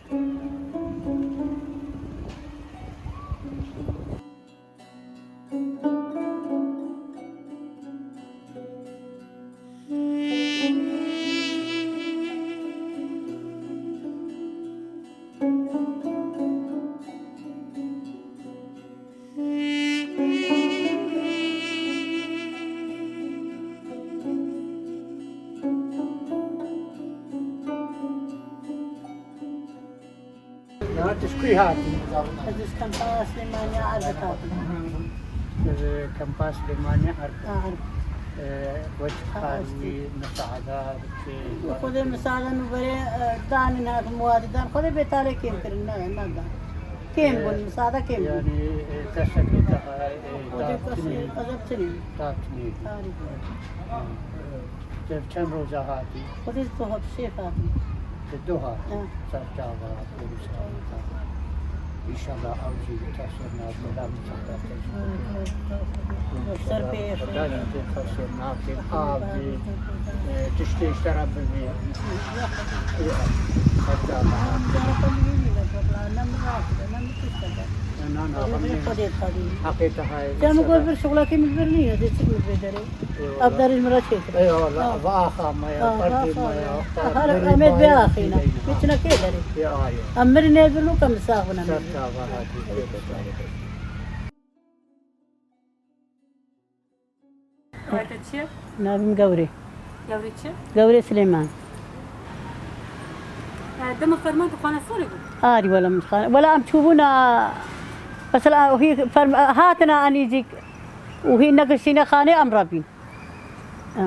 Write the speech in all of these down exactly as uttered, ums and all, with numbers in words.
Ya, tu ji kû hatî? Ez ji Kempa Silêmaniya Erbet hatî. Kempa Silêmaniya Erbet. Ha, Erbet. Ee, we çi kar wî, misaada, çi? Xwedê misaada min berê, e, danin hat, muadî dan. Xwedê bêtalê kêm kirin, ne, ne dan. Kêm bûn, misaada kêm bûn. Yani, e, kesekî daha, e, Xwedê kesê, ez ê bitinî. Tatmî. Harî. Te çend roja hatî? Xwedê doha bi şêf hatî. Te doha? Ha. Ser çava, pêro ser. İnşallah ew jî bi tesir nake, la misaada te jî. Ser pê. Xuda jî te tesir nake, av jî, e, tiştê ji te re bibî. Ê, heta. Na, na, Xwedê dixwedî. Heqê te heye. Sen mi got bir şuxlakî min bir nîne, dê çik min bê derê. Eyvallah. Ev derê ji min re çêtir. Eyvallah. Ha. Va axa me ya, ha, perdê me ya. Ha, ha, Emed bê axîna. Bê çine kê derê. Ya, aye. Em mirin ê bir nû ke min sax bina. Ser çava hatî. Navê te çi ye? Navê min Gewrê. Gewrê çi? Gewrê Silêman. E, dema ferman tu xanesorê bû? Arî wela min xane-, wela em çûbûna, mesela, hî ferm-, hatina anî jî û hî negiştîne xanê em rabîn. E.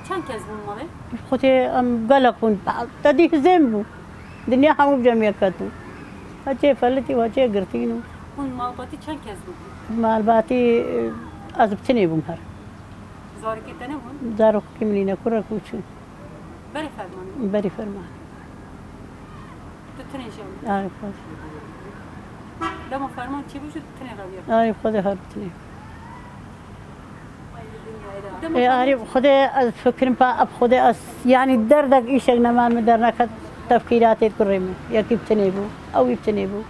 Çend kes bûn malê? Xwedê em gelek bûn. Te dî hizên bû. Dinya hemû bi cem yek ketû. Heçê felitî û heçê girtîn û. Hûn malbatî çend kes bûn? Malbatî, e, ez bi tinê bûm her. Zarokê te nebûn? Zarokekî min nîne, kurek û çû. Berê fermanê? Berê fermanê. Tu tinê jiyandî? Arê xwe. Dema ferman çêbû jî tu tinê reviyabû? Arê xwe de her tinê. Ê, arê, Xwedê ez fikirim pa, eb Xwedê ez, yanî derdek îşek nema min derneket tefkîratê kurê min. Yekî bi tinê bû, ew wî bi tinê bû.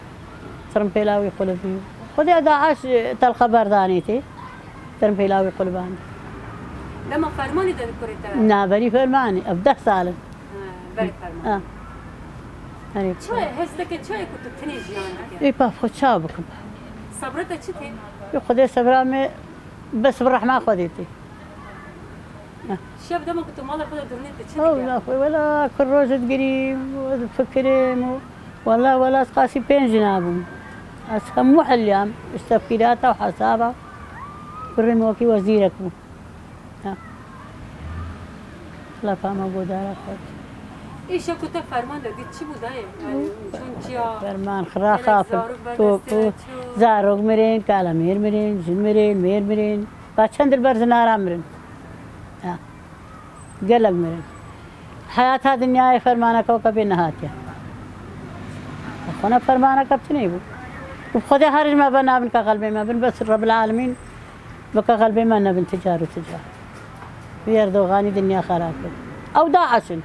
Tirimpêla wî qulibî. Xwedê DAIŞ telxe berdanê tê. Tirimpêla wî quliband. Dema fermanê de kurê te? Na, berî fermanê. Ev deh sal in. Ha, berî fermanê. Ha. Erê. Çaye, hesteke çaye ku tu tinê jiyan dike? Ê, pa xwe ça bikim? Sebre te çi tê? Ê, Xwedê sebra me Bes bi rehma Xwedê tê. Şev dema ku tu mala xwe de durûnê tu çi dikî? Wela xwe, wela ku roj digirim, difikirim û wela, wela ez qasî pênc jina bûm. Ez hemû heliyam, ji tefkîrata û hesaba kurê min wekî wezîrek bû. Ha. Lapa me godara xwe. Îşa ku te ferman de dît çi bû dayê? Yani, çûn çiya? Ferman xira xafin. Top û zarok mirin, kalemêr mirin, jin mirin, mêr mirin. Ba çend li ber zinara mirin. Ha. Gelek mirin. Heyata dinyayê fermaneke weke bê nehatiye. Xwena fermaneke bitinê bû. Û Xwedê her ji me ve nabin ke xelbê me bin, bes Rebbil Alemîn bike xelbê me nebin ticar û ticar. Wî Erdoganî dinya xerab kir. Ew DAIŞ in.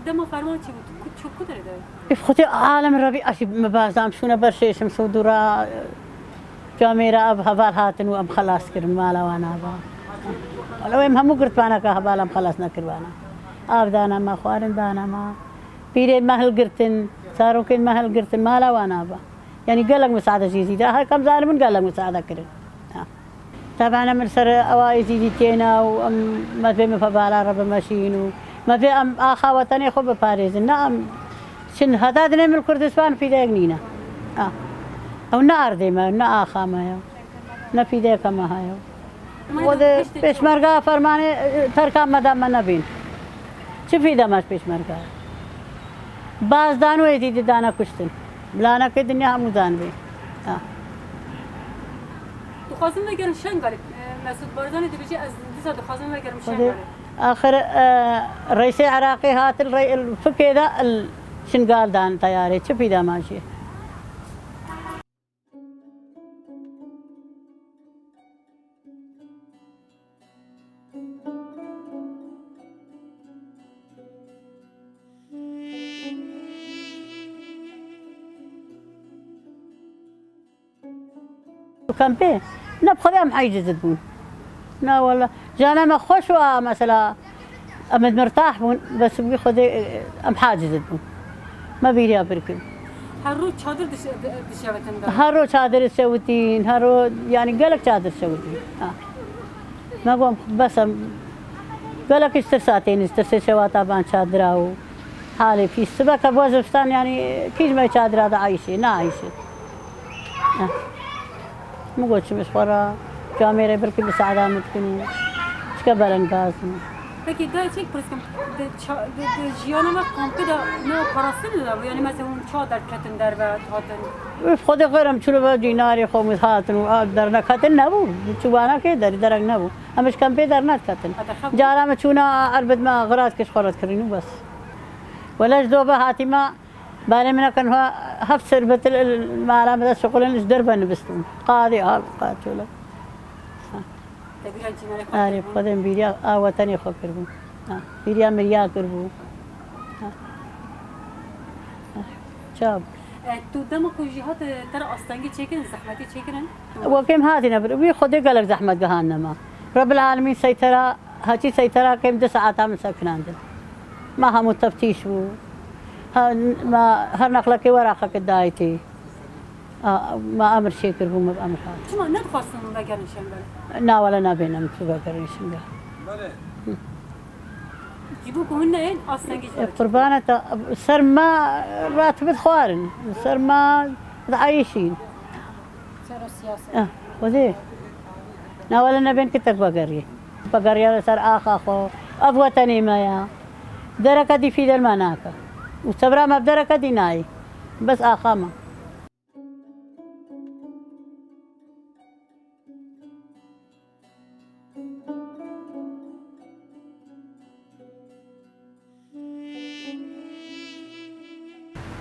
Dema ferman çi bû? Tu ku, çû ku derê de? Ê, Xwedê alem Rebî eşî min bazam şûne ber şêşim sodûra camêra ev heval hatin û em xelas kirin mala wan ava. Wala em hemû girtbana ke heval em xelas nekiribana. Av dana me, xwarin dana me. Pîrên me hilgirtin, zarokên me hilgirtin mala wan ava. Yanî gelek misaade jî zîde. Her kam zanibin gelek misaade kirin. Ha. Tebana min ser ewa Êzîdî têna û em mezbê min pebala re bimeşîn û mezbê em axa wetenê xwe biparêzin. Ne em çin heta dinê min Kurdistan fîdeyek nîne. Ah. Ew ne erdê me, ne axa me ye. Ne fîdeyeke me heye. Xwedê pêşmerga fermanê, e, terka me de me nebîn. Çi fîde me ji pêşmerga? Baz dan û Êzîdî dane kuştin. Bilaneke dinya hemû zanibê. Ha. Dixwazim vegerin Şengalê. E, Mesûd Barzanî dibêje, ez dîsa dixwazim vegerim Şengalê. Axir, e, reîsê Iraqê hat li rey-, li fikê de li Şingal dan teyarê. Çi fîda ma jî? Kampê? Ne, bi Xwedê em aciz dibûn. Na wala. Cana me xweş û a mesela em mirtah bûn, bes wî Xwedê em haciz dibûn. Me bîriya birkin. Her roj çadir diş-, di-, dişevitin de. Her roj çadir dişewitîn, her roj, yani gelek çadir dişewitîn. Ha. Me got, bes em gelek ji tirsa têne, ji tirsê şewata ban çadira û halê pîs. Sibe ke bo zivistan, yani kîj me çadira de ayîşê, ne ayîşê. Ha. Min got, çi min ji xwe re camêrê birkî bi sehda min dikin û çike belengaz in. Peki, dayê, çek pirs kim, di ça-, di, di jiyana me kampê de ne parastin de bû, yani mesela hûn ça derketin derve hatin? Üf, Xwedê xêr em çilo ve dînarê xwe min hatin û a derneketin nebû. Çiwana kê derî derek nebû. Em ji kampê dernetketin. Hata xew- Cara me çûna erbet me xirat kiş xwe re kirîn û bes. Wele ji dobe hatî me Barê min nekin ha heft serbetil mala me de şuxulin ji derve nivistûn. Qadê al, qatûle. Te bîra cînarê xwe Arê, kirbû? Xwedê bîriya a wetenê xwe kirbû. Ha, bîriya miriya kirbû. Ha. Ha. Çav. E, tu dema ku jî hat, e, te re astengî çêkirin, zehmetî çêkirin? Wekêm hatîne bir. Wî Xwedê gelek zehmet gihandine me. Rebbil Alemîn seytera Haçî seytera kêm du saeta min sekinandin. Ma hemû teftîş bû. Ha, ma her nexlekê weraqeke dayîtê. A, ma emir çêkir bû, me bi emir hat. Çima nedixwastin vegerin Şengal? Na wele nabêne min tu vegerin Şengal. Ji bo ku hûn neyên astengî ji E, we çêkir. Qurbana te, ser ma ratibit xwarin. Ser ma diayîşîn. Sero siyaset. Eh, Xwedê. Na wele nebên kitek vegeriyê. Vegeriya li ser axa xwe. Ev wetenê me ya. Dereke dî fîdel me nake. Û sebra me bi dereke dî nayê. Bes axa me.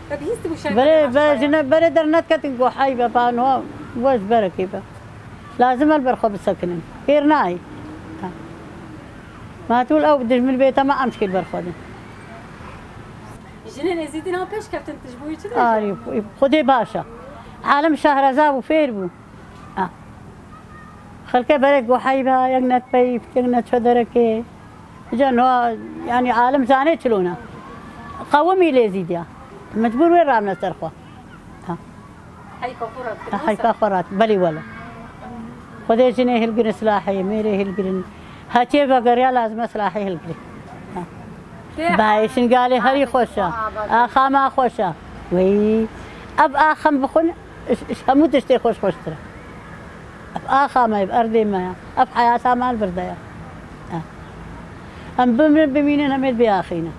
Te bihîstibû şev Berê, bere be, başlaya? Jine berê dernetketin ku heybe, ba no, weş berekê be. Lazim el ber xwe bisekinin. Kêr nayê. Ha. Ma tu ew dijmin bê, tema em şikil ber xwe din. Jinên êzîdî na pêş keftin, tu ji bo wî çi dibêjî? Arî, Xwedê baş e. Alem şehreza bû, fêr bû. Ha. Xelkê berê ku heybe, yek netpeyî, yek neçe derekê. Îca no, yani alem zane çilona. Qewimî lê zîdiya. Mecbûr wê ramne ser xwe. Ha. Heyka xwe rat Ha, heyka xwe rat. Belê wele. Xwedê jinê hilgirin silahê, mêrê hilgirin. Hatiye vegeriya lazim e silahê hilgirin. Ha. Tê Bayê Şingalê herî xweş e. Axa me xweş e. Wey. Ev axem bixwin, iş, iş hemû tiştê xweş xweştir e. Ev axa me, ev erdê me ya. Ev heyata me li vir de ya. Ha. Em bimirin, bimînin, em ê biaxînin.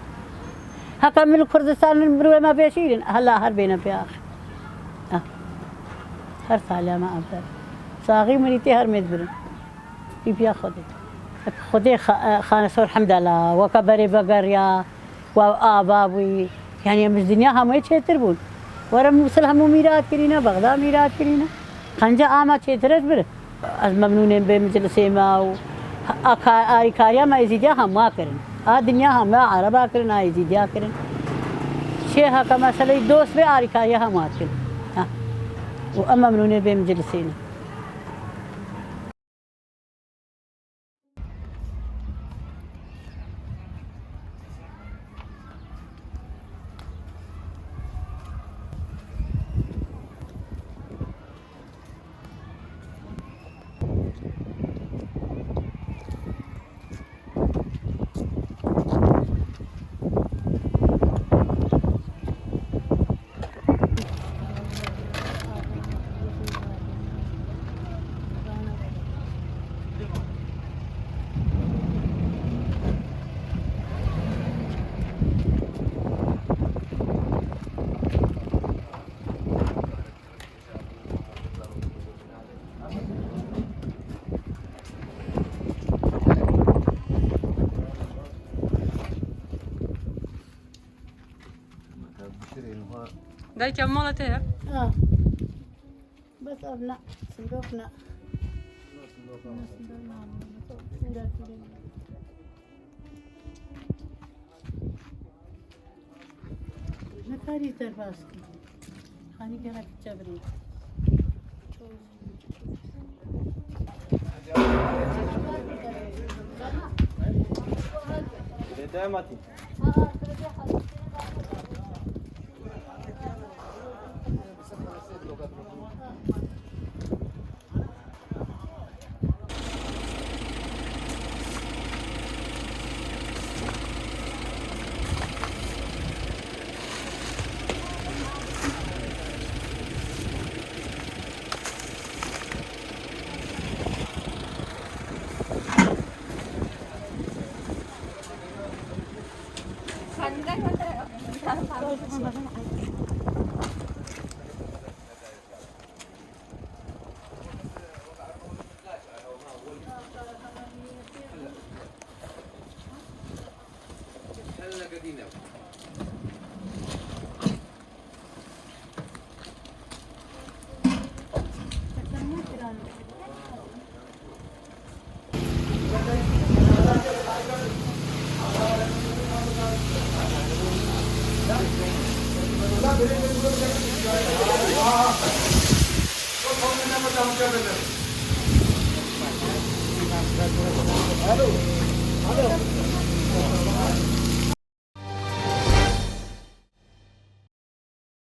Heke min li Kurdistan min birwê me bêşîrin, hela her bêne biaxî. Ha. Her taliya me ev der. Saxî mirîtî her mêd birin. Pîpiya Xwedê. Xwedê xa-, Xanesor hemdela, weke berê vegeriya. Wa ava bûyî. Yanî em ji dinya hemûyê çêtir bûn. Were Mûsil hemû mîrat kirîne, Bexda mîrat kirîne. Qenca ama çêtir e ji bir. Ez memnûnê bê miclisê me û a ka-, arîkariya me Êzîdiya hemûa kirin. A dinya hemûa Ereba kirin, a Êzîdiya kirin. Çê heke meseleyî dost bê arîkariya hemûa dikin. Ha. Û em memnûnê bê miclisê ne. Dayke, ev mala te ye? Ha. Bes ev ne, sindok ne. Nikarî derbas kî. Xanî gelek çevirî. Te Matî.